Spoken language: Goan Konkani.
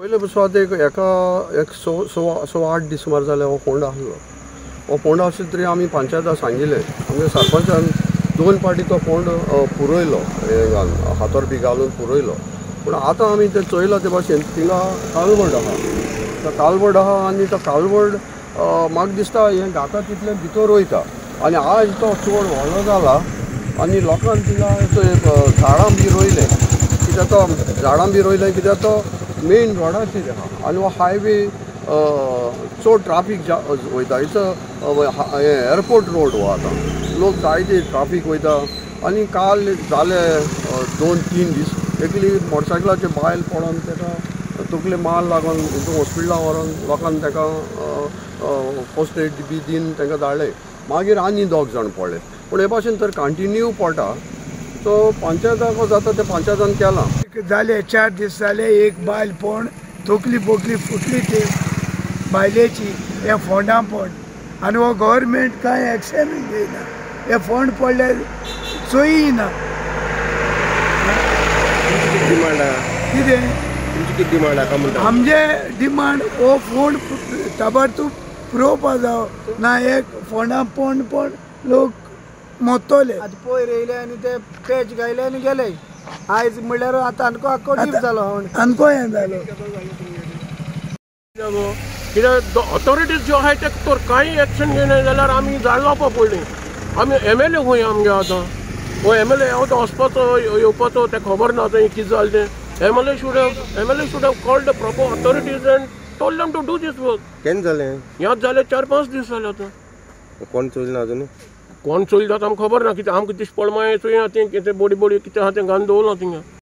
पयले सुवातेक एका एक स 8 दीस सुमार जाले हो फोंड आसलो. हो फोंड आसलो तरी आमी पंचायताक सांगिल्लें, आमच्या सरपंचान 2 पाटी तो फोंड पुरयलो, हें घालून हातोर बी घालून पुरयलो. पूण आतां आमी तें चोयलां ते भाशेन थिंगा कालवड आहा, तो कालवड आहा आनी तो कालवड म्हाका दिसता हें घाता तितलें भितर वयता आनी आज तो चड व्हडलो जाला आनी लोकांक थिंगा झाडां बी रोयलें कित्याक तो झाडां बी रोयलें कित्याक तो मेन रोडाचेर आहा आनी हो हायवे चड ट्राफीक वयता. It's airport road हो, आतां लोक जायते ट्राफीक वयता. आनी काल जाले 2-3 दीस एकली मोटरसायकलाचे बायल पडोन ताका तकले माल लागून हॉस्पिटलां व्हरोन लोकांक ताका फर्स्ट एड बी दिवन तांकां धाडलें. मागीर आनी 2 जाण पडले. पूण हे भाशेन तर कंटिन्यू पडटा. सो पंचायताक जाता तें पंचायतान केलां. जाले 4 दीस जाले एक बायल पण तकली बोकली फुटली ती बायलेची हे फोंडा पड आनी हो गव्हर्मेंट कांय एक्शन घेयना. हे फोंड पडल्यार चोयी ना. कितें डिमांड आसा म्हणटा? आमचे डिमांड हो फोंड ताबडतोब पुरोवपा जावो ना एक फोंडा पण पण लोक मोत्तले. आतां पयर येयले आनी ते पॅच घायले आनी गेले. आयज म्हणल्यार आतां आनको आख्खो डीप जालो, आनको हें जालो. कित्याक ऑथॉरिटीज ज्यो आहाय ते तर कांय एक्शन घेयना जाल्यार आमी झाड लावपा पडली. आमी MLA खंय आमगे आतां हो MLA हांव वचपाचो येवपाचो तें खबर ना थंय कितें जालें तें. MLA should have called the proper authorities and told them to do this work. केन्ना जालें? याद जालें 4-5 दीस जाले आतां. कोण चोयलें ना अजून? कोण चोयलें आतां आमकां खबर ना. कितें आमकां दिश्टी पडलें मागीर चोया तें कितें बोडी बोडी कितें आहा तें घालून दवरलां थिंगा.